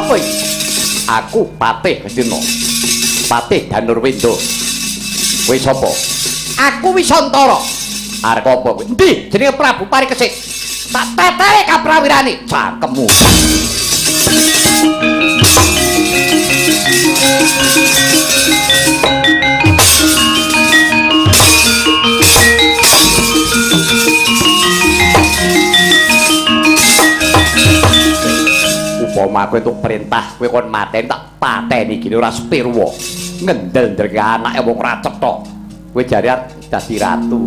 Sapa iki? Aku Patih Ngastina. Patih Danurwenda. Kowe sapa? Aku Wisantara. Arep apa kowe? Endi jenenge Prabu Parikesit? Tak tetele kaprawirane cangkemmu. Upama aku entuk perintah kowe kon mateni tak pateni gini ora sepirwa. Ngendel-ndelke anake wong ora cetha. Kowe jare arep dadi ratu,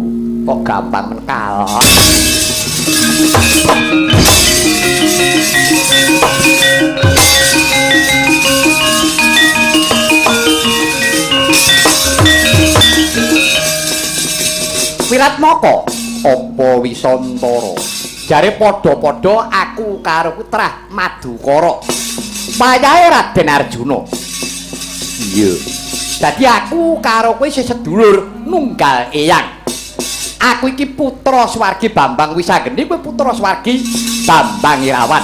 kok gampang men kalah. Wiratmaka apa Wisantara? Jare padha-padha aku karo putra Madukara. Payahe Raden Arjuna. Iya. Dadi aku karo kowe sedulur nunggal eyang. Aku iki putra swargi Bambang Wisanggeni, kowe putra swargi Bambang Irawan.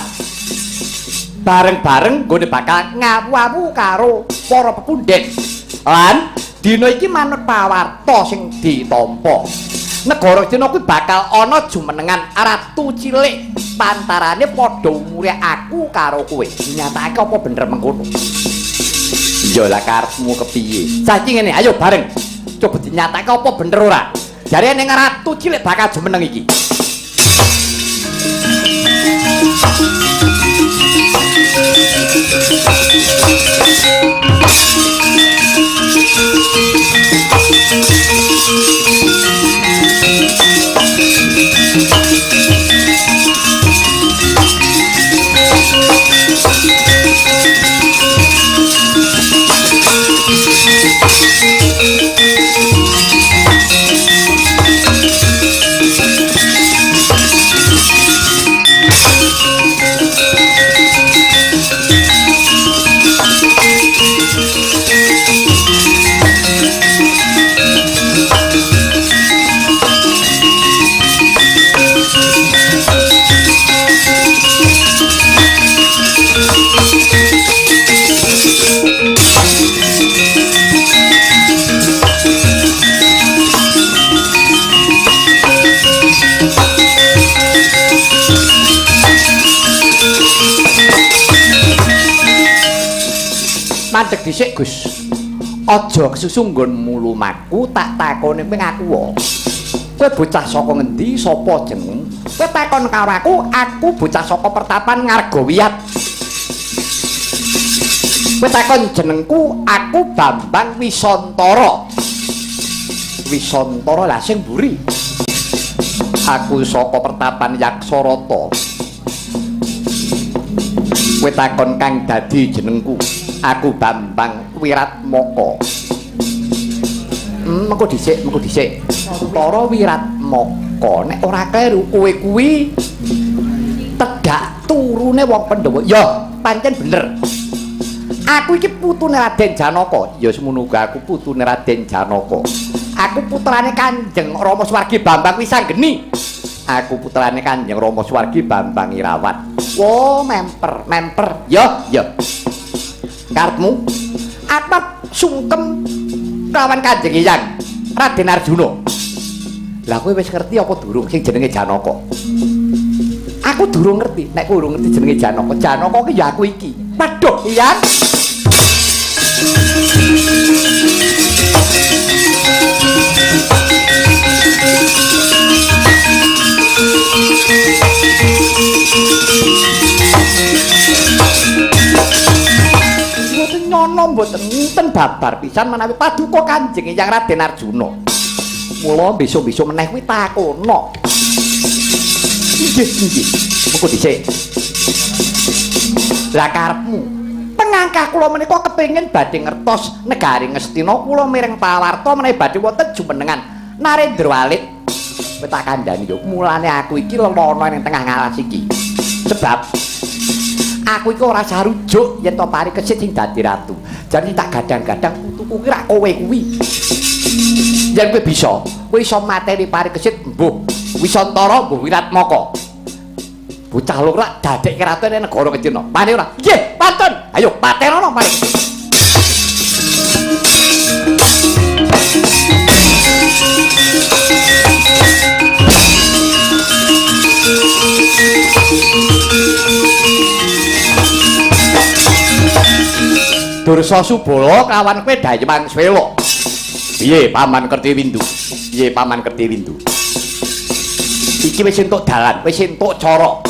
Bareng-bareng nggone bakal ngawu-awu karo para pepundhen. Lan dina iki manut pawarta sing ditampa. Negara Cina kuwi bakal ana jumenengan ratu cilik pantarane padha umure aku karo kowe. Nyatakake apa bener mengkono? Ya lah karepmu kepiye? Saiki ngene, ayo bareng. Coba dinyatakake apa bener ora? Jare ning ratu cilik bakal jumeneng iki. Mandek dhisik, Gus. Aja kesusu nggonmu lumaku, tak takone kowe ngaku wae. Kowe bocah saka ngendi, sapa jenengmu? Kowe takon karo aku, aku bocah saka pertapan Ngargowiyat. Kowe takon jenengku, aku Bambang Wisantara. Wisantara lah sing mburi. Aku saka pertapan Yaksarata. Kowe takon kang dadi jenengku, aku Bambang Wiratmaka. Mengko dhisik, mengko dhisik. Tara Wiratmaka, nek ora kleru kowe kuwi tedhak turune wong Pandhawa. Ya, pancen bener. Aku iki putune Raden Janaka. Ya semono uga aku putune Raden Janaka. Aku putrane Kanjeng Rama Swargi Bambang Wisanggeni. Aku putrane Kanjeng Rama Swargi Bambang Irawan. Wo, memper, memper. Ya, ya. Karepmu atap sungkem lawan Kanjeng Eyang Raden Arjuna. Lah kowe wis ngerti apa durung sing jenenge Janaka? Aku durung ngerti. Nek kowe durung ngerti jenenge Janaka, Janaka ki ya aku iki. Waduh, Eyang. Mboten nyono mboten enten babar pisan menawi paduka Kanjeng Eyang Raden Arjuna. Mula besok-besok meneh kuwi takono. Nggih, nggih. Mengko dhisik. Lah karepmu pengangkah kula menika kepengin badhe ngertos negari Ngastina kula mireng pawarta menawi badhe wonten jumenengan Narendra Alit. Kowe tak kandhani yo, mulane aku iki lelono ning tengah ngalas iki. Sebab aku iki ora sarujuk yen to Parikesit sing dadi ratu. Jane tak gadang-gadang putuku ki rak kowe kuwi. Yen kowe bisa, kowe iso mateni Parikesit mbuh Wisantara mbuh Wiratmaka. Bocah loro lak dadekke ratu ning negara Ngastina. Pane ora? Nggih, pantun. Ayo patenono mari. Dursa Subala kawan kowe Dayang Swela. Piye Paman Kertiwindu? Piye Paman Kertiwindu? Iki wis entuk dalan, wis entuk cara.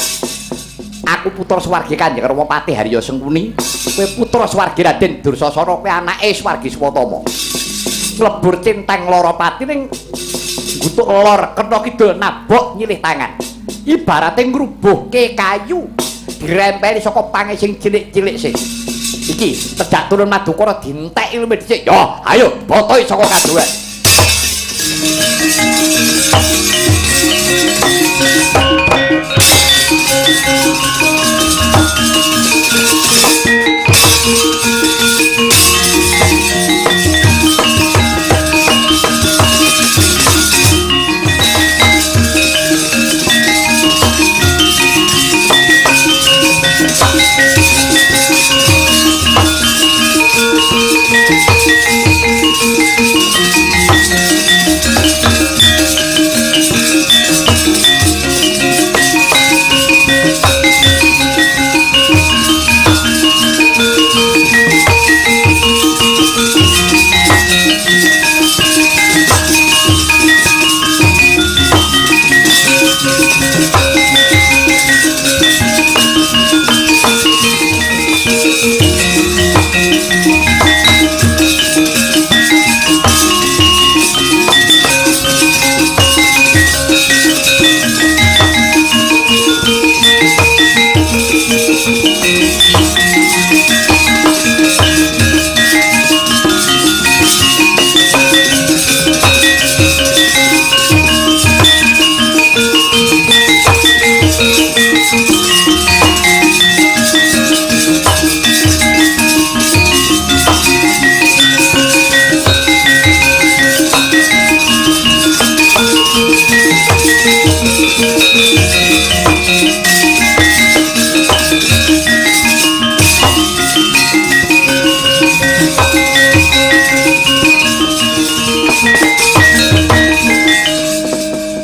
Aku putra swargi Kanjeng Rama Patih Harya Sengkuni, kowe putra swargi Raden Dursasana, kowe anake swargi Swatama. Mlebur centeng lara pati ning gutuk lor kena kidul nabok nyilih tangan. Ibarate ngrubuhke kayu dirempeli saka pange sing cilik-cilik sih. Iki tedak turun Madukara dientek ilme dhisik. Yo, ayo botoi saka kaduwen.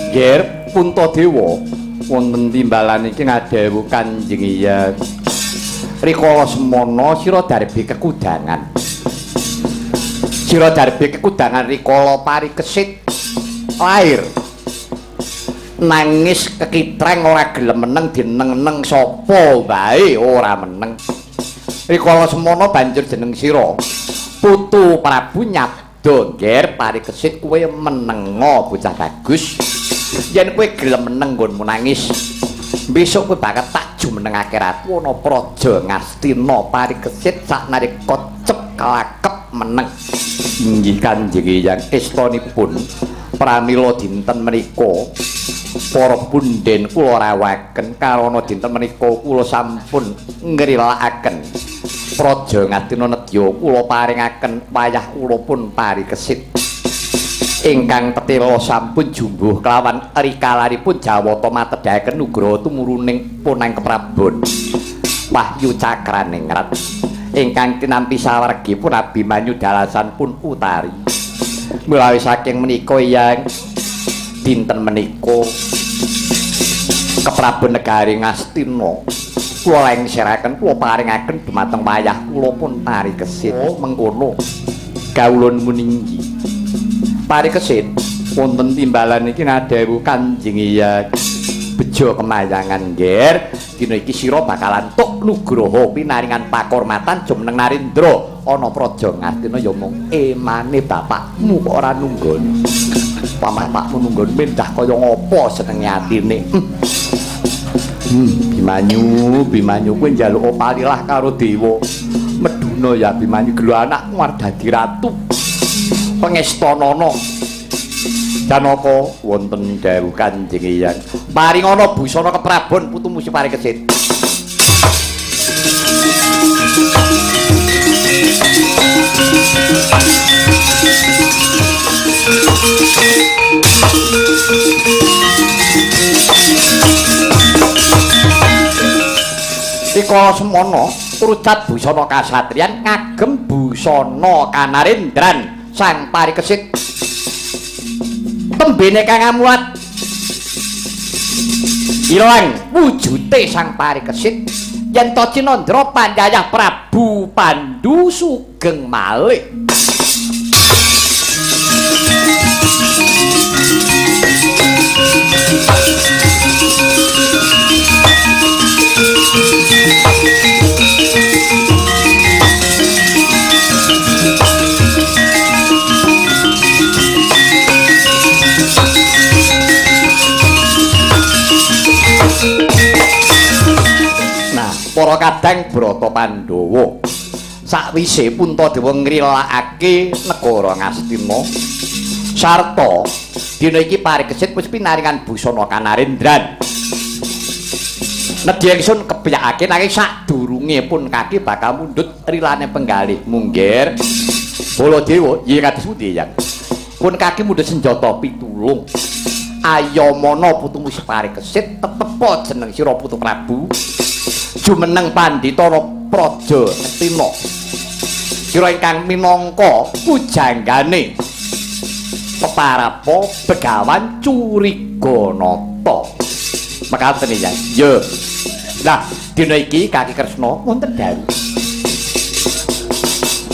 Ger Puntadewa wonten timbalan iki ngadhawuh Kanjeng Hyang. Rikala semana sira darbi kekudangan. Sira darbi kekudangan rikala parikesit lair. Nangis kekitreng ora gelem meneng dineng-neng sapa wae ora meneng. Rikala semana banjur jeneng sira Putu Prabu nyabda, "Ger parikesit kowe menenga bocah bagus. Yen kowe gelem meneng nggonmu nangis, besok kowe bakal tak jumenengake ratu ana praja Ngastina." Parikesit saknalika cep kelakep meneng. Inggih Kanjeng Hyang, estonipun pramila dinten menika para punden kula rawaken karana dinten menika kula sampun ngrilakaken praja Ngastina nedya kula paringaken wayah kula pun parikesit. Ingkang petela sampun jumbuh kelawan rikalanipun Jawata matedhaken nugraha tumuruning punang keprabon Wahyu Cakraningrat ingkang tinampi sawargipun Abimanyu dalasan pun Utari. Mulawi saking menika yang dinten menika keprabon negari Ngastina kula lengseraken kula paringaken dumateng wayah kula pun parikesit. Oh, mengkono kawula muninggi. Parikesit wonten timbalan iki ngadhawuh Kanjeng Hyang bejo kemayangan. Ger, dina iki sira bakalan tuk nugraha pinaringan pakurmatan jumeneng Narendra ana praja Ngastina ya mung emane bapakmu kok ora nunggon. Bapakmu nunggon mendah kaya ngapa senenge atine. Bimanyu, Bimanyu kowe njaluk palilah karo dewa Meduna ya Bimanyu gelo anakmu arep dadi ratu. Pengestanana Janaka wonten dawuh Kanjeng Hyang. Paringana busana keprabon putumu si parikesit. Rikala semono urucat busana kasatriyan ngagem busana kanarendran Sang Parikesit. Tembene kang amuat ilang wujute Sang Parikesit yen to cinandra panjayah Prabu Pandu sugeng malih. Nah, para kadang Brata Pandhawa sakwise Puntadewa ngrilakake negara Ngastina sarta dina iki Parikesit wis pinaringan busana kanarendran. Nedhi ingsun kepyakake nanging sadurunge pun kaki bakal mundhut rilane penggalih munggir. Baladewa, yen kados pundi, Yang? Pun kaki mundhut senjata pitulung. Ayamana putumu si Parikesit tetepa jeneng sira Putu Prabu. Jumeneng pandhita praja Ngastina. Sira ingkang minangka pujanggane peparapa Begawan Curiganata. Mekaten ya. Ya. Nah, dina iki Kaki Kresna wonten dalu.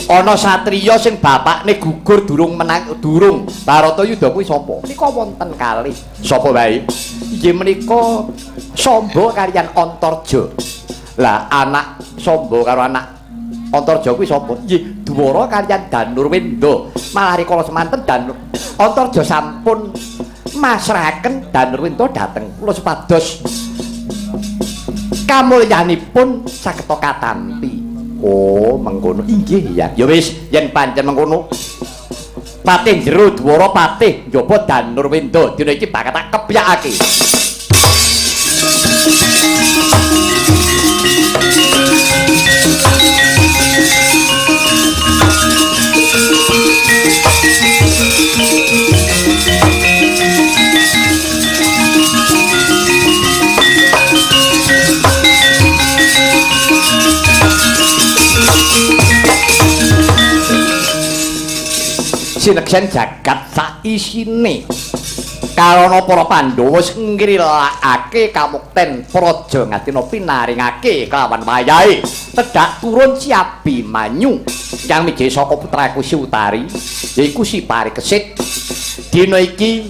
Ana satriya sing bapakne gugur durung menang durung Baratayuda kuwi sapa? Menika wonten kalih. Sapa wae? Inggih menika Samba kaliyan Antarja. Lah anak Samba karo anak Antarja kuwi sapa? Nggih, Dwara kaliyan Danurwenda. Malah rikala semanten Danur Antarja sampun masrahaken Danurwenda dhateng kula supados kamulyanipun saged katampi. Oh, mengkono. Inggih ya. Ya wis, yen pancen mengkono patih jero Dwara patih njaba Danurwenda dina iki bakal tak kepyakake. Sineksen jagat saisine karana para Pandhawa wis ngrilakake kamukten Praja Ngastina pinaringake kelawan wayahe tedhak turun Si Abimanyu yang miji saka putraku Si Utari yaiku Si Parikesit. Dina iki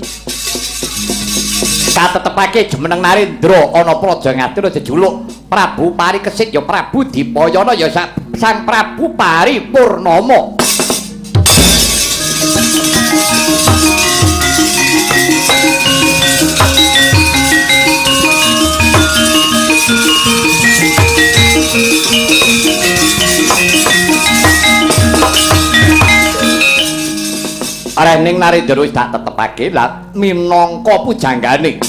katetepake jumeneng Narendra ana Praja Ngastina jejuluk Prabu Parikesit ya Prabu Dipayana ya Sang Prabu Paripurnama. Rening Narendra wis tak tetepake lah minangka pujanggane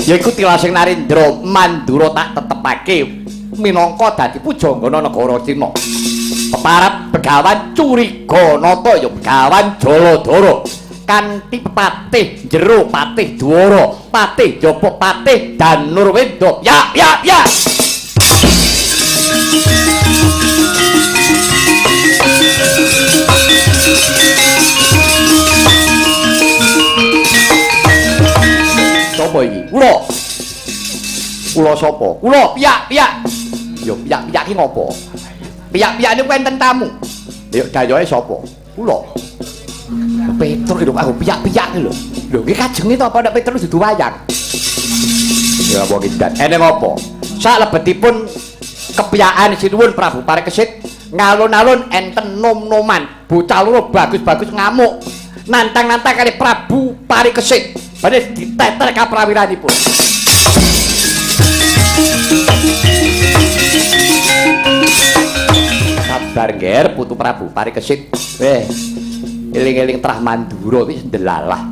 yaiku tilasing Narendra Mandura tak tetepake minangka dadi pujanggana negara Cina. Peparap Begawan Curiganata ya Begawan Jaladara kanthi pepatih jero patih Dwara patih jaba patih Danurwenda. Ya ya ya. Sapa iki? Kula. Kula sapa? Kula piyak-piyak. Ya piyak-piyak ki ngopo? Piyak-piyak niku enten tamu. Ya dayohe sapa? Kula. Petruk lho aku piyak-piyak ki lho. Lho nggih kajenge to apa nek Petruk dudu wayang? Ya apa ki dan eneng apa? Salebetipun kepiyakan sinuwun Prabu Parikesit ngalun-alun enten nom-noman bocah loro bagus-bagus ngamuk nantang-nantang kali Prabu Parikesit. Badhe diteter kaprawiranipun. Sabar nger putu Prabu Parikesit. Weh, eling-eling trah Mandura wis ndelalah.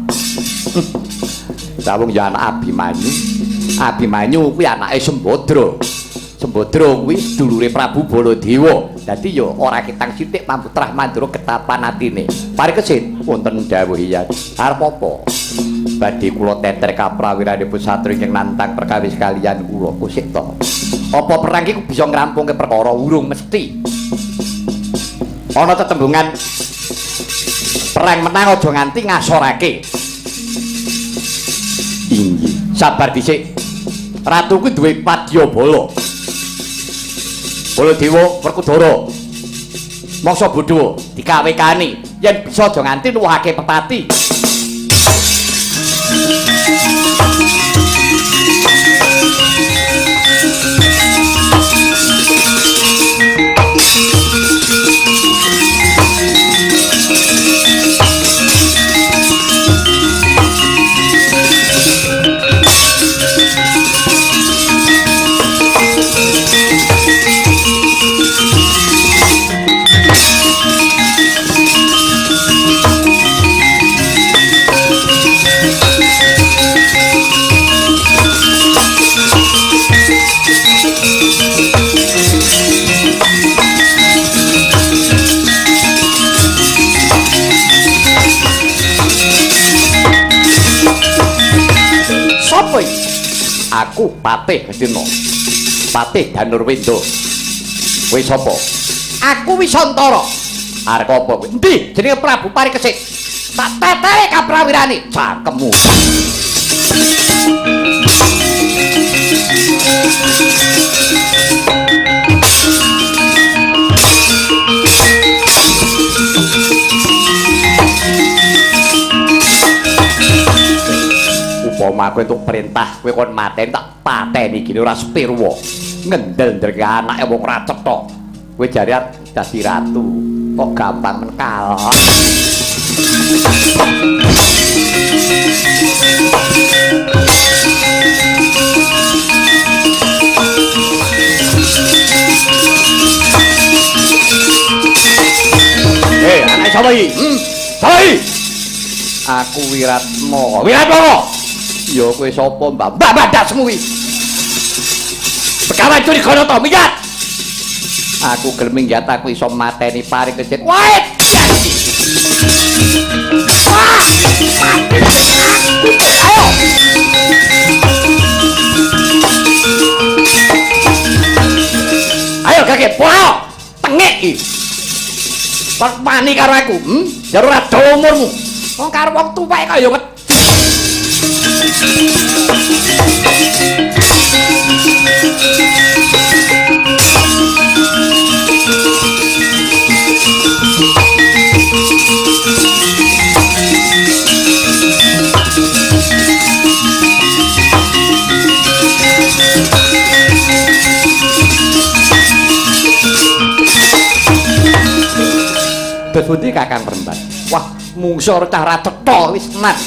Sawung ya anak Abimanyu. Abimanyu kuwi anake Sembadra. Sembadra kuwi sedulure Prabu Baladewa. Dadi ya ora ketang sithik pamputrah Mandura ketapan atine. Parikesit wonten dawuh iya. Arep apa? Badhe kula teter kaprawiranipun satria ingkang nantang perkawis kaliyan kula. Kusik to. Apa perang iki bisa ngrampungke perkara urung mesti. Ana tetembungan perang menang aja nganti ngasorake. Inggih. Sabar dhisik. Ratu kuwi duwe padyabala. Baladewa Werkudara. Mangsa bodho dikawekani yen bisa aja nganti nuwuhake pepati. Aku Patih Hastina. Patih Danurwenda. Kowe sapa? Aku Wisantara. Arep apa kowe? Endi jenenge Prabu Parikesit? Tak tetehe kaprawirane cangkemmu. Upama aku entuk perintah kowe kon mateni tak pateni gini ora sepirwa. Ngendel-ndelke anake wong ora cetha. Kowe jare arep dadi ratu, kok gampang men kalah. Hei, anake sapa iki? Sapa iki? Aku Wiratmoko. Wiratmoko. Ya kowe sapa, Mbah? Mbah badasmu kuwi. Begawan curiga to, minggat. Aku gelem minggat, aku iso mateni Parikesit. Wah! Wah! Mati aku. Ayo. Ayo kakek, pola. Tengek iki. Kon wani karo aku, Jar ora dawa umurmu. Wong karo wong tuwek kaya wedi. Terus pundi Kakang Peremban? Wah, mungsuh cah ra cetha wis tenan.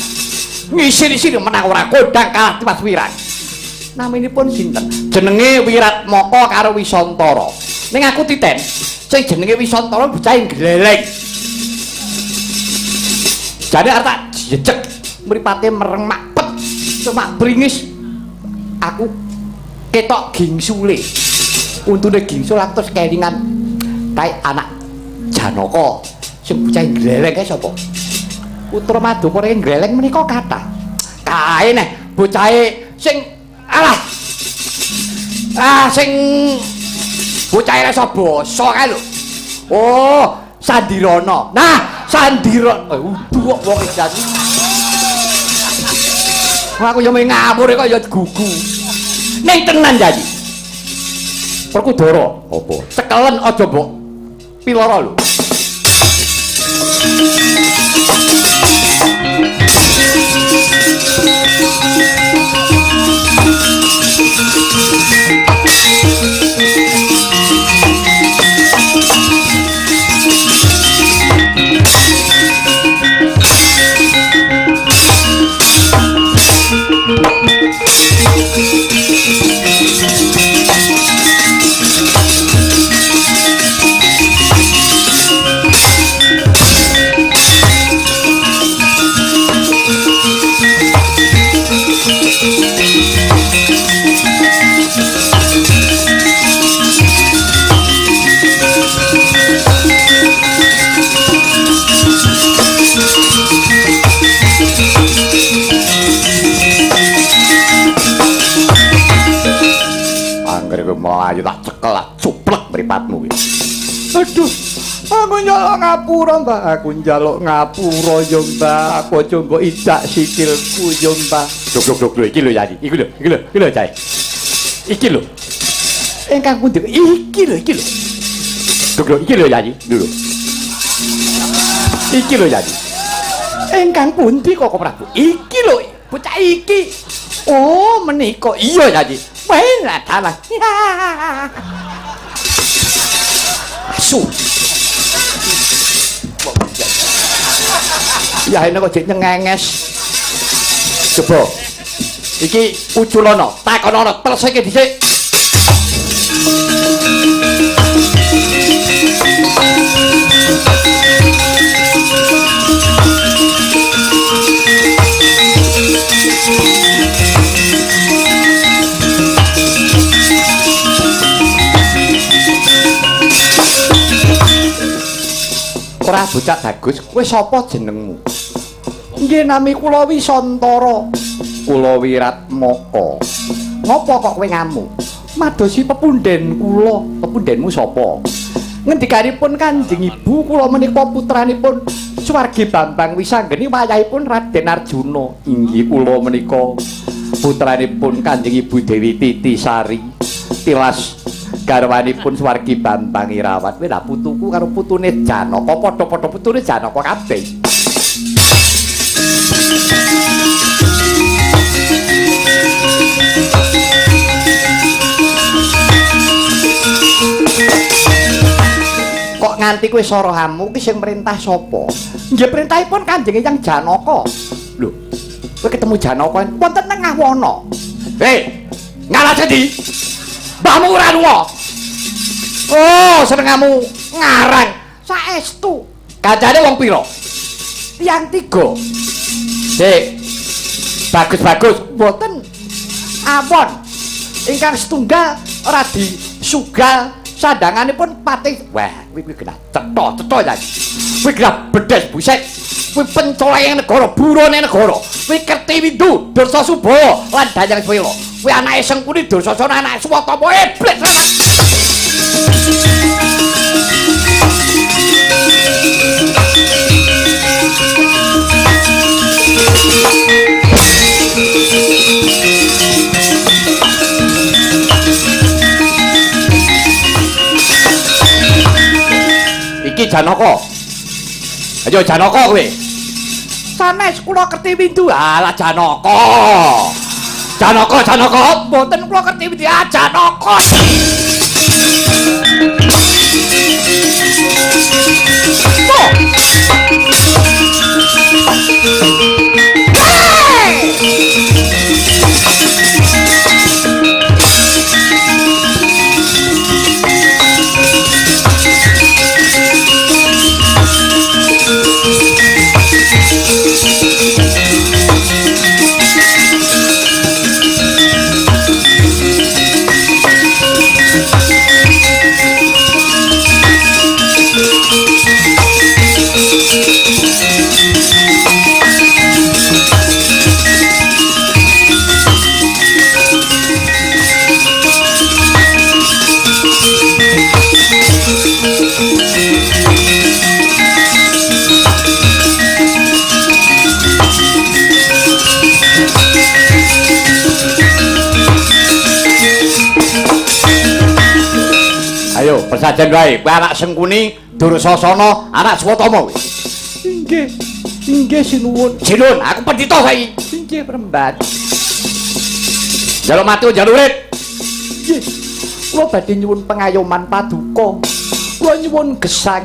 Ngisir-isir menang ora kondang kalah tiwas wirang. Naminipun sinten? Jenenge Wiratmoko karo Wisantara. Ning aku titen, sing jenenge Wisantara bocah gleleng. Jane arep tak jejeg mripate mereng makpet, cuma bringis. Aku ketok gingsule. Untune gingsul aku terus kelingan kae anak Janaka sing bocah gleleng kae sapa? Putra Madukara ing gleleng menika kathah. Kae neh bocahe sing alah. Ah sing bocahe iso basa kae lho. Oh, Sandirana. Nah, Sandirana. Udu kok wong edan. Aku yo mung ngawur kok ya gugu. Ning tenan jadi. Werkudara apa? Cekelen aja mbok piloro lho. kowe mlayu tak cekel tak cuplek mripatmu kuwi. Aduh, aku njaluk ngapura, Mbah. Aku njaluk ngapura ya, Mbah. Aku aja mbok ijak sikilku ya, Mbah. Duk duk duk iki lho Yayi. Iki lho, iki lho, iki lho, Cai. Iki lho. Ingkang pundi? Iki lho, iki lho. Duk duk iki lho Yayi. Lho. Iki lho Yayi. Ingkang pundi Koko Prabu? Iki lho, bocah iki. Oh, menika. Iya Yayi. Wah, dalah. Asu. Ya ini kok jek nyengenges. Coba. Iki uculono, takonono, teleseke dhisik. Ora bocah bagus, kowe sapa jenengmu? Nggih nami kula Wisantara. Kula Wiratmaka. Ngopo kok kowe ngamuk? Madosi pepunden kula. Pepundenmu sapa? Ngendikanipun Kanjeng Ibu kula menika putranipun Swargi Bambang Wisanggeni wayahipun Raden Arjuna. Inggih kula menika putranipun Kanjeng Ibu Dewi Titisari. Tilas garwanipun Swargi Bambang Irawan. Kowe lha putuku karo putune Janaka padha-padha putune Janaka kabeh. Kok nganti kowe sorohamu ki sing merintah sapa? Nggih perintahipun Kanjeng Eyang Janaka. Lho, kowe ketemu Janaka wonten tengah wana. Hei, ngalah endi? Mbahmu ora lunga. Oh, senengamu ngarang. Saestu. Kancane wong pira? Tiyang 3. Dik. Bagus-bagus, mboten awon. Ingkang setunggal ora disugal sandanganipun pati. Wah, kuwi kuwi genah cetha-cetha ya. Kuwi genah bedes buset. Kuwi pencoleng negara, burone negara. Kuwi Kertiwindu, Dursa Subawa lan Danyang Swela. Kuwi anake Sengkuni Dursasana, anake Swatama iblis lanang. Iki Janaka. Ayo Janaka kowe. Sanes kula Kertiwindu. Alah Janaka. Janaka, Janaka, mboten kula Kertiwindu. Ah Janaka. Oh. Hey! Ayo, persajen wae. Kowe anak Sengkuni, Dursasana, anak Swatama kowe. Inggih. Inggih sinuwun. Sinuwun, aku pendhita saiki. Inggih, Premban. Njaluk mati njaluk urip. Nggih. Kula badhe nyuwun pengayoman paduka. Kula nyuwun gesang.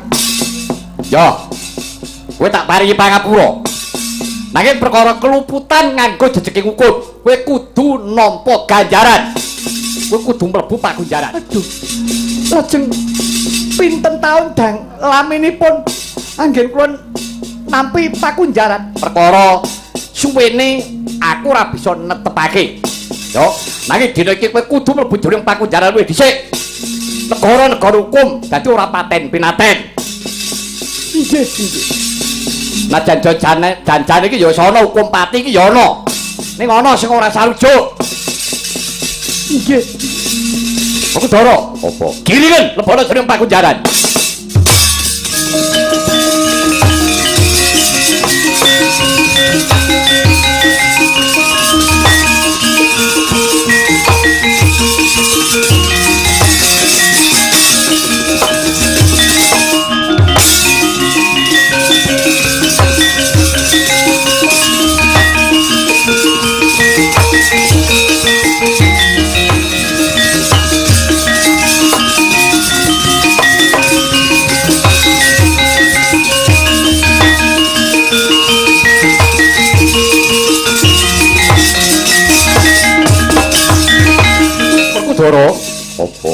Yo. Kowe tak paringi pangapura. Nanging perkara keluputan nganggo jejeking hukum, kowe kudu nampa ganjaran. Kowe kudu mlebu pakunjaran. Aduh. Lajeng pinten taun dang laminipun anggen kula nampi pakunjaran? Perkara suwene aku ora bisa netepake. Yo, nanging dina iki kowe kudu mlebu jroning pakunjaran kowe dhisik. Negara-negara hukum dadi ora paten pinaten. Inggih, inggih. Najan jane janjane iki ya wis ana hukum pati iki ya ana. Ning ana sing ora sarujuk. Inggih. Werkudara, apa? Giringen lebono jroning pakunjaran. Werkudara, apa?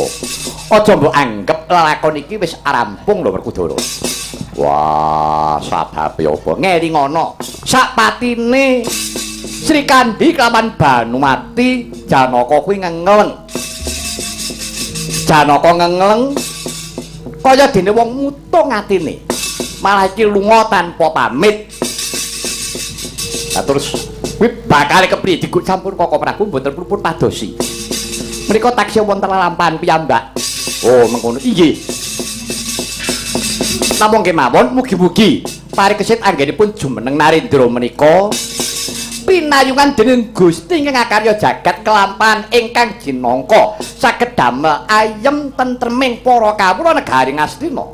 Aja mbok anggep lelakon iki wis rampung lho Werkudara. Wah, sababe apa? Ngelingono sakpatine Srikandhi kelawan Banumati Janaka kuwi ngengleng. Janaka ngengleng kaya dene wong mutung atine. Malah iki lunga tanpa pamit. Lah terus kuwi bakale kepriye diguk campur Koko Prabu mboten pun padosi. Mriko taksih wonten lelampahan piyambak. Oh, mengkono. Inggih. Namung kemawon mugi-mugi parikesit anggenipun jumeneng Narendra menika pinayungan dening Gusti ingkang akarya jagat kelampahan ingkang jinangka saged damel ayem tentreming para kawula negari Ngastina.